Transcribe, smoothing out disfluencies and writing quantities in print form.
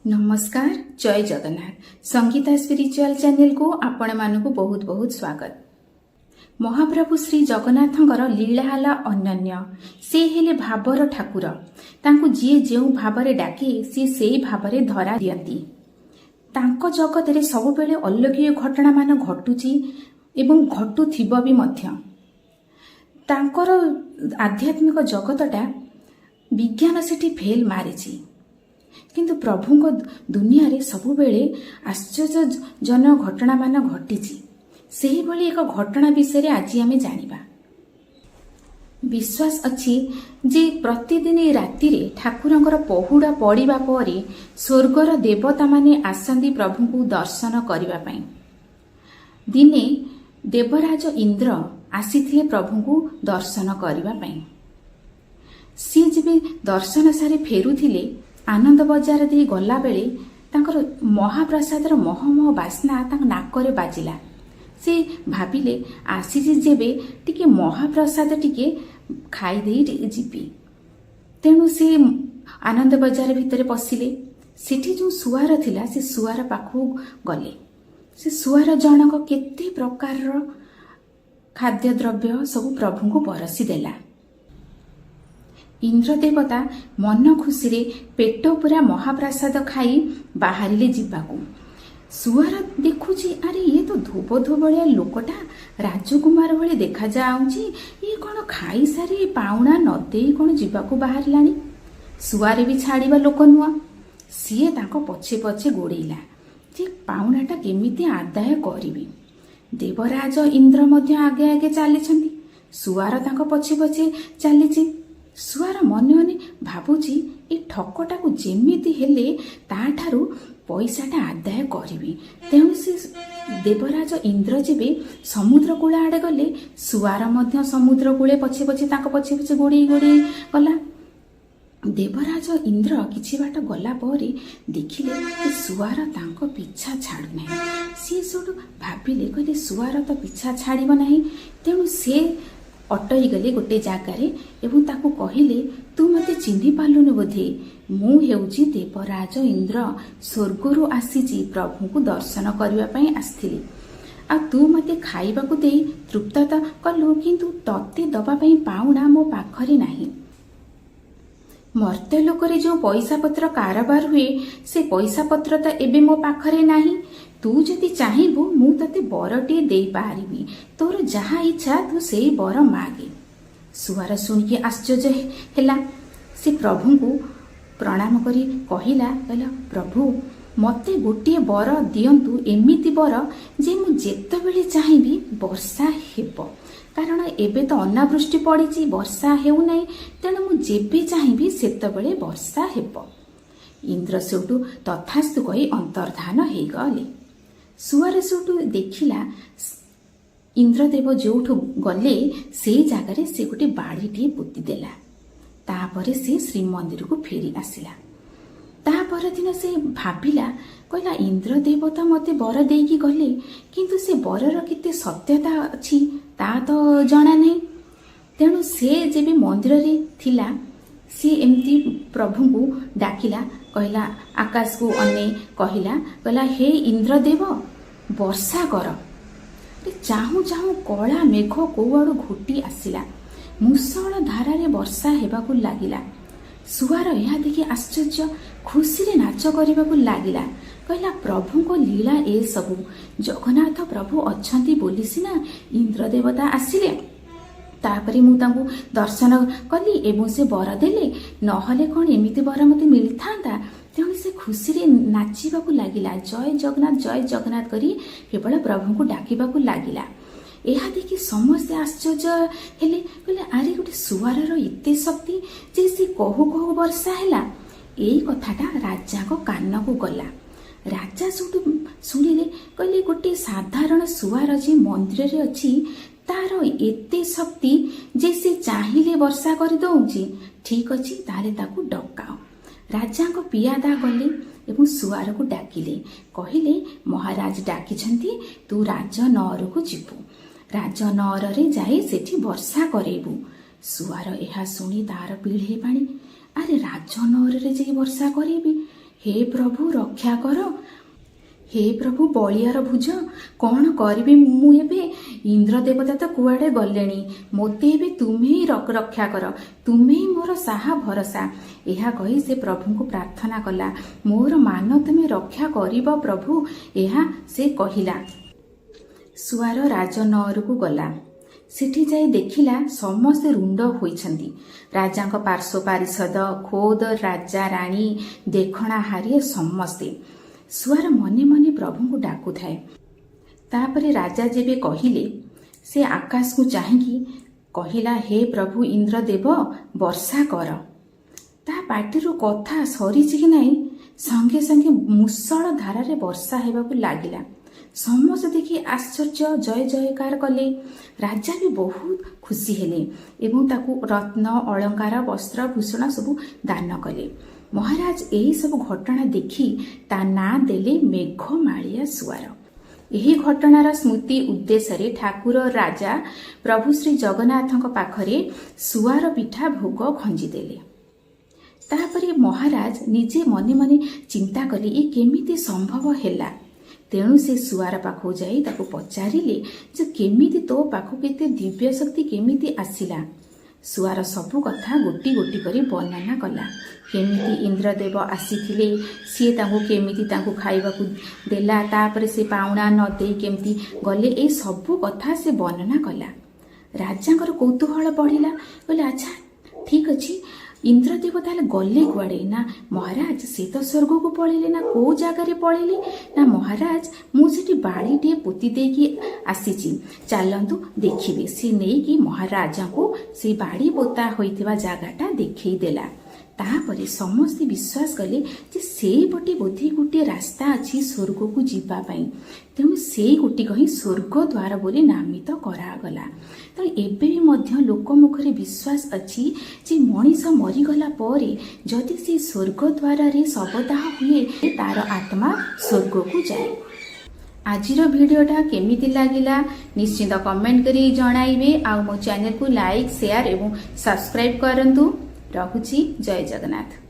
ନମସ୍କାର, ଜୟ ଜଗନ୍ନାଥ। ସଙ୍ଗୀତା ସ୍ପିରିଚୁଆଲ ଚ୍ୟାନେଲକୁ ଆପଣମାନଙ୍କୁ ବହୁତ ବହୁତ ସ୍ୱାଗତ। ମହାପ୍ରଭୁ ଶ୍ରୀ ଜଗନ୍ନାଥଙ୍କର ଲୀଳା ହେଲା ଅନନ୍ୟ। ସେ ହେଲେ ଭାବର ଠାକୁର। ତାଙ୍କୁ ଯିଏ ଯେଉଁ ଭାବରେ ଡାକେ, ସିଏ ସେଇ ଭାବରେ ଧରା ଦିଅନ୍ତି। ତାଙ୍କ ଜଗତରେ ସବୁବେଳେ ଅଲୌକିକ ଘଟଣାମାନ ଘଟୁଛି ଏବଂ ଘଟୁଥିବ ବି ମଧ୍ୟ। ତାଙ୍କର ଆଧ୍ୟାତ୍ମିକ ଜଗତଟା ବିଜ୍ଞାନ ସେଠି ଫେଲ୍ ମାରିଛି, କିନ୍ତୁ ପ୍ରଭୁଙ୍କ ଦୁନିଆରେ ସବୁବେଳେ ଆଶ୍ଚର୍ଯ୍ୟଜନକ ଘଟଣାମାନ ଘଟିଛି। ସେହିଭଳି ଏକ ଘଟଣା ବିଷୟରେ ଆଜି ଆମେ ଜାଣିବା। ବିଶ୍ୱାସ ଅଛି ଯେ ପ୍ରତିଦିନ ରାତିରେ ଠାକୁରଙ୍କର ପହୁଡ଼ ପଡ଼ିବା ପରେ ସ୍ୱର୍ଗର ଦେବତାମାନେ ଆସନ୍ତି ପ୍ରଭୁଙ୍କୁ ଦର୍ଶନ କରିବା ପାଇଁ। ଦିନେ ଦେବରାଜ ଇନ୍ଦ୍ର ଆସିଥିଲେ ପ୍ରଭୁଙ୍କୁ ଦର୍ଶନ କରିବା ପାଇଁ। ସିଏ ଯେବେ ଦର୍ଶନ ସାରି ଫେରୁଥିଲେ, ଆନନ୍ଦ ବଜାର ଦେଇ ଗଲାବେଳେ ତାଙ୍କର ମହାପ୍ରସାଦର ମହମହ ବାସ୍ନା ତାଙ୍କ ନାକରେ ବାଜିଲା। ସେ ଭାବିଲେ, ଆସିଛି ଯେବେ ଟିକେ ମହାପ୍ରସାଦ ଟିକେ ଖାଇଦେଇ ଯିବି। ତେଣୁ ସେ ଆନନ୍ଦ ବଜାର ଭିତରେ ପଶିଲେ। ସେଠି ଯେଉଁ ସୁଆର ଥିଲା, ସେ ସୁଆର ପାଖକୁ ଗଲେ। ସେ ସୁଆର ଜଣକ କେତେ ପ୍ରକାରର ଖାଦ୍ୟଦ୍ରବ୍ୟ ସବୁ ପ୍ରଭୁଙ୍କୁ ପରସି ଦେଲା। ଇନ୍ଦ୍ର ଦେବତା ମନ ଖୁସିରେ ପେଟ ପୁରା ମହାପ୍ରସାଦ ଖାଇ ବାହାରିଲେ ଯିବାକୁ। ସୁଆର ଦେଖୁଛି, ଆରେ, ଇଏ ତ ଧୋବ ଧୋବଳିଆ ଲୋକଟା, ରାଜକୁମାର ଭଳି ଦେଖାଯାଉଛି। ଇଏ କ'ଣ ଖାଇସାରି ପାଉଣା ନ ଦେଇ କ'ଣ ଯିବାକୁ ବାହାରିଲାଣି? ସୁଆର ବି ଛାଡ଼ିବା ଲୋକ ନୁହଁ। ସିଏ ତାଙ୍କ ପଛେ ପଛେ ଗୋଡ଼େଇଲା ଯେ ପାଉଣାଟା କେମିତି ଆଦାୟ କରିବି। ଦେବରାଜ ଇନ୍ଦ୍ର ମଧ୍ୟ ଆଗେ ଆଗେ ଚାଲିଛନ୍ତି, ସୁଆର ତାଙ୍କ ପଛେ ପଛେ ଚାଲିଛି। ସୁଆର ମନେ ମନେ ଭାବୁଛି, ଏ ଠକଟାକୁ ଯେମିତି ହେଲେ ତାଠାରୁ ପଇସାଟା ଆଦାୟ କରିବି। ତେଣୁ ସେ ଦେବରାଜ ଇନ୍ଦ୍ର ଯେବେ ସମୁଦ୍ର କୂଳ ଆଡ଼େ ଗଲେ, ସୁଆର ମଧ୍ୟ ସମୁଦ୍ର କୂଳେ ପଛେ ପଛେ, ତାଙ୍କ ପଛେ ପଛେ ଗୋଡ଼େଇ ଗୋଡ଼େଇ ଗଲା। ଦେବରାଜ ଇନ୍ଦ୍ର କିଛି ବାଟ ଗଲା ପରେ ଦେଖିଲେ ଯେ ସୁଆର ତାଙ୍କ ପିଛା ଛାଡ଼ୁନାହିଁ। ସିଏ ସେଠୁ ଭାବିଲେ, କହିଲେ, ସୁଆର ତ ପିଛା ଛାଡ଼ିବ ନାହିଁ। ତେଣୁ ସେ ଅଟଇଗଲେ ଗୋଟେ ଜାଗାରେ ଏବଂ ତାକୁ କହିଲେ, ତୁ ମୋତେ ଚିହ୍ନି ପାରିଲୁନି ବୋଧେ? ମୁଁ ହେଉଛି ଦେବରାଜ ଇନ୍ଦ୍ର। ସ୍ୱର୍ଗରୁ ଆସିଛି, ପ୍ରଭୁଙ୍କୁ ଦର୍ଶନ କରିବା ପାଇଁ ଆସିଥିଲି। ଆଉ ତୁ ମୋତେ ଖାଇବାକୁ ଦେଇ ତୃପ୍ତ ତ କଲୁ, କିନ୍ତୁ ତତେ ଦବା ପାଇଁ ପାଉଣା ମୋ ପାଖରେ ନାହିଁ। ମର୍ତ୍ତ୍ୟ ଲୋକରେ ଯେଉଁ ପଇସା ପତ୍ର କାରବାର ହୁଏ, ସେ ପଇସା ପତ୍ର ତ ଏବେ ମୋ ପାଖରେ ନାହିଁ। ତୁ ଯଦି ଚାହିଁବୁ, ମୁଁ ତତେ ବରଟିଏ ଦେଇପାରିବି। ତୋର ଯାହା ଇଚ୍ଛା, ତୁ ସେଇ ବର ମାଗେ। ସୁଆର ଶୁଣିକି ଆଶ୍ଚର୍ଯ୍ୟ ହେଲା। ସେ ପ୍ରଭୁଙ୍କୁ ପ୍ରଣାମ କରି କହିଲା, କହିଲା, ପ୍ରଭୁ, ମୋତେ ଗୋଟିଏ ବର ଦିଅନ୍ତୁ, ଏମିତି ବର ଯେ ମୁଁ ଯେତେବେଳେ ଚାହିଁବି ବର୍ଷା ହେବ। କାରଣ ଏବେ ତ ଅନାବୃଷ୍ଟି ପଡ଼ିଛି, ବର୍ଷା ହେଉନାହିଁ। ତେଣୁ ମୁଁ ଯେବେ ଚାହିଁବି ସେତେବେଳେ ବର୍ଷା ହେବ। ଇନ୍ଦ୍ର ସେଉଠୁ ତଥାସ୍ତୁ କହି ଅନ୍ତର୍ଧାନ ହେଇଗଲେ। ସୁଆର ସେଉଠୁ ଦେଖିଲା, ଇନ୍ଦ୍ରଦେବ ଯେଉଁଠୁ ଗଲେ ସେଇ ଜାଗାରେ ସେ ଗୋଟେ ବାଡ଼ିଟିଏ ପୋତି ଦେଲା। ତାପରେ ସେ ଶ୍ରୀମନ୍ଦିରକୁ ଫେରି ଆସିଲା। ତା ପରଦିନ ସେ ଭାବିଲା, କହିଲା, ଇନ୍ଦ୍ରଦେବ ତ ମୋତେ ବର ଦେଇକି ଗଲେ, କିନ୍ତୁ ସେ ବରର କେତେ ସତ୍ୟତା ଅଛି ତା ତ ଜଣା ନାହିଁ। ତେଣୁ ସେ ଯେବେ ମନ୍ଦିରରେ ଥିଲା, ସିଏ ଏମିତି ପ୍ରଭୁଙ୍କୁ ଡାକିଲା। କହିଲା, ଆକାଶକୁ ଅନେଇ କହିଲା, କହିଲା, ହେ ଇନ୍ଦ୍ରଦେବ, ବର୍ଷା କର। ଚାହୁଁ ଚାହୁଁ କଳା ମେଘ କୋଉଆଡ଼ୁ ଘୋଟି ଆସିଲା। ମୂଷଳ ଧାରାରେ ବର୍ଷା ହେବାକୁ ଲାଗିଲା। ସୁଆର ଏହା ଦେଖି ଆଶ୍ଚର୍ଯ୍ୟ, ଖୁସିରେ ନାଚ କରିବାକୁ ଲାଗିଲା। କହିଲା, ପ୍ରଭୁଙ୍କ ଲୀଳା ଏସବୁ। ଜଗନ୍ନାଥ ପ୍ରଭୁ ଅଛନ୍ତି ବୋଲି ସିନା ଇନ୍ଦ୍ରଦେବତା ଆସିଲେ। ତାପରେ ମୁଁ ତାଙ୍କୁ ଦର୍ଶନ କଲି ଏବଂ ସେ ବର ଦେଲେ। ନହେଲେ କ'ଣ ଏମିତି ବର ମୋତେ ମିଳିଥାନ୍ତା? ତେଣୁ ସେ ଖୁସିରେ ନାଚିବାକୁ ଲାଗିଲା। ଜୟ ଜଗନ୍ନାଥ, ଜୟ ଜଗନ୍ନାଥ କରି କେବଳ ପ୍ରଭୁଙ୍କୁ ଡାକିବାକୁ ଲାଗିଲା। ଏହା ଦେଖି ସମସ୍ତେ ଆଶ୍ଚର୍ଯ୍ୟ ହେଲେ। କହିଲେ, ଆରେ, ଗୋଟେ ସୁଆରର ଏତେ ଶକ୍ତି ଯେ ସେ କହୁ କହୁ ବର୍ଷା ହେଲା। ଏଇ କଥାଟା ରାଜାଙ୍କ କାନକୁ ଗଲା। ରାଜା ସେଠୁ ଶୁଣିଲେ, କହିଲେ, ଗୋଟେ ସାଧାରଣ ସୁଆର ଯେ ମନ୍ଦିରରେ ଅଛି, ତାର ଏତେ ଶକ୍ତି ଯେ ସେ ଚାହିଁଲେ ବର୍ଷା କରିଦଉଛି। ଠିକ ଅଛି, ତାହେଲେ ତାକୁ ଡକାଅ। ରାଜାଙ୍କ ପିଆଦା ଗଲେ ଏବଂ ସୁଆରକୁ ଡାକିଲେ। କହିଲେ, ମହାରାଜ ଡାକିଛନ୍ତି, ତୁ ରାଜନଅରକୁ ଯିବୁ। ରାଜନଅରରେ ଯାଇ ସେଠି ବର୍ଷା କରେଇବୁ। ସୁଆର ଏହା ଶୁଣି ତାର ପିଢ଼େଇ ପାଣି। ଆରେ, ରାଜନଅରରେ ଯାଇ ବର୍ଷା କରେଇବି? ହେ ପ୍ରଭୁ, ରକ୍ଷା କର। ହେ ପ୍ରଭୁ ବଳିଆର ଭୁଜ, କ'ଣ କରିବି ମୁଁ ଏବେ? ଇନ୍ଦ୍ର ଦେବତା ତ କୁଆଡ଼େ ଗଲେଣି। ମୋତେ ଏବେ ତୁମେ ହିଁ ରକ୍ଷା କର। ତୁମେ ହିଁ ମୋର ସାହା ଭରସା। ଏହା କହି ସେ ପ୍ରଭୁଙ୍କୁ ପ୍ରାର୍ଥନା କଲା। ମୋର ମାନ ତୁମେ ରକ୍ଷା କରିବ ପ୍ରଭୁ, ଏହା ସେ କହିଲା। ସୁଆର ରାଜନଅରକୁ ଗଲା। ସେଠି ଯାଇ ଦେଖିଲା, ସମସ୍ତେ ରୁଣ୍ଡ ହୋଇଛନ୍ତି। ରାଜାଙ୍କ ପାର୍ଶ୍ୱ ପାରିଷଦ, ଖୋଦ ରାଜା, ରାଣୀ, ଦେଖଣାହାରିଏ ସମସ୍ତେ। ସୁଆର ମନେ ମନେ ପ୍ରଭୁଙ୍କୁ ଡାକୁଥାଏ। ତାପରେ ରାଜା ଯେବେ କହିଲେ, ସେ ଆକାଶକୁ ଚାହିଁକି କହିଲା, "ହେ ପ୍ରଭୁ ଇନ୍ଦ୍ରଦେବ, ବର୍ଷା କର।" ତା ପାଟିରୁ କଥା ସରିଛି କି ନାହିଁ, ସଙ୍ଗେ ସଙ୍ଗେ ମୂଷଳ ଧାରାରେ ବର୍ଷା ହେବାକୁ ଲାଗିଲା। ସମସ୍ତେ ଦେଖି ଆଶ୍ଚର୍ଯ୍ୟ, ଜୟ ଜୟକାର କଲେ। ରାଜା ବି ବହୁତ ଖୁସି ହେଲେ ଏବଂ ତାକୁ ରତ୍ନ, ଅଳଙ୍କାର, ବସ୍ତ୍ର, ଭୂଷଣ ସବୁ ଦାନ କଲେ। ମହାରାଜ ଏହି ସବୁ ଘଟଣା ଦେଖି ତା ନାଁ ଦେଲେ ମେଘମାଳିଆ ସୁଆର। ଏହି ଘଟଣାର ସ୍ମୃତି ଉଦ୍ଦେଶ୍ୟରେ ଠାକୁର ରାଜା ପ୍ରଭୁ ଶ୍ରୀ ଜଗନ୍ନାଥଙ୍କ ପାଖରେ ସୁଆର ପିଠା ଭୋଗ ଖଞ୍ଜିଦେଲେ। ତାପରେ ମହାରାଜ ନିଜେ ମନେ ମନେ ଚିନ୍ତା କଲେ, ଏ କେମିତି ସମ୍ଭବ ହେଲା? ତେଣୁ ସେ ସୁଆର ପାଖକୁ ଯାଇ ତାକୁ ପଚାରିଲେ ଯେ କେମିତି ତୋ ପାଖକୁ ଏତେ ଦିବ୍ୟ ଶକ୍ତି କେମିତି ଆସିଲା? ସୁଆର ସବୁ କଥା ଗୋଟି ଗୋଟି କରି ବର୍ଣ୍ଣନା କଲା। କେମିତି ଇନ୍ଦ୍ରଦେବ ଆସିଥିଲେ, ସିଏ ତାଙ୍କୁ କେମିତି ତାଙ୍କୁ ଖାଇବାକୁ ଦେଲା, ତାପରେ ସେ ପାଉଣା ନ ଦେଇ କେମିତି ଗଲେ, ଏଇ ସବୁ କଥା ସେ ବର୍ଣ୍ଣନା କଲା। ରାଜାଙ୍କର କୌତୂହଳ ବଢ଼ିଲା। କହିଲେ, "ଆଚ୍ଛା, ଠିକ୍ ଅଛି, ଇନ୍ଦ୍ରଦେବ ତାହେଲେ ଗଲେ କୁଆଡ଼େ?" ନା ମହାରାଜ, ସେ ତ ସ୍ୱର୍ଗକୁ ପଳେଇଲେ। ନା, କୋଉ ଜାଗାରେ ପଳେଇଲେ? ନା ମହାରାଜ, ମୁଁ ସେଠି ବାଡ଼ିଟିଏ ପୋତି ଦେଇକି ଆସିଛି, ଚାଲନ୍ତୁ ଦେଖିବେ। ସେ ନେଇକି ମହାରାଜାଙ୍କୁ ସେଇ ବାଡ଼ି ପୋତା ହୋଇଥିବା ଜାଗାଟା ଦେଖେଇ ଦେଲା। ତାପରେ ସମସ୍ତେ ବିଶ୍ୱାସ କଲେ ଯେ ସେଇପଟେ ବୋଧେ ଗୋଟିଏ ରାସ୍ତା ଅଛି ସ୍ୱର୍ଗକୁ ଯିବା ପାଇଁ। ତେଣୁ ସେଇ ଗୋଟିକ ହିଁ ସ୍ୱର୍ଗ ଦ୍ୱାର ବୋଲି ନାମିତ କରାଗଲା। ତେଣୁ ଏବେ ବି ମଧ୍ୟ ଲୋକ ମୁଖରେ ବିଶ୍ୱାସ ଅଛି ଯେ ମଣିଷ ମରିଗଲା ପରେ ଯଦି ସେ ସ୍ୱର୍ଗ ଦ୍ୱାରରେ ଶବଦାହ ହୁଏ, ତାର ଆତ୍ମା ସ୍ୱର୍ଗକୁ ଯାଏ। ଆଜିର ଭିଡ଼ିଓଟା କେମିତି ଲାଗିଲା, ନିଶ୍ଚିତ କମେଣ୍ଟ କରି ଜଣାଇବେ। ଆଉ ମୋ ଚ୍ୟାନେଲକୁ ଲାଇକ୍, ସେୟାର ଏବଂ ସବସ୍କ୍ରାଇବ୍ କରନ୍ତୁ। ରହୁଛି, ଜୟ ଜଗନ୍ନାଥ।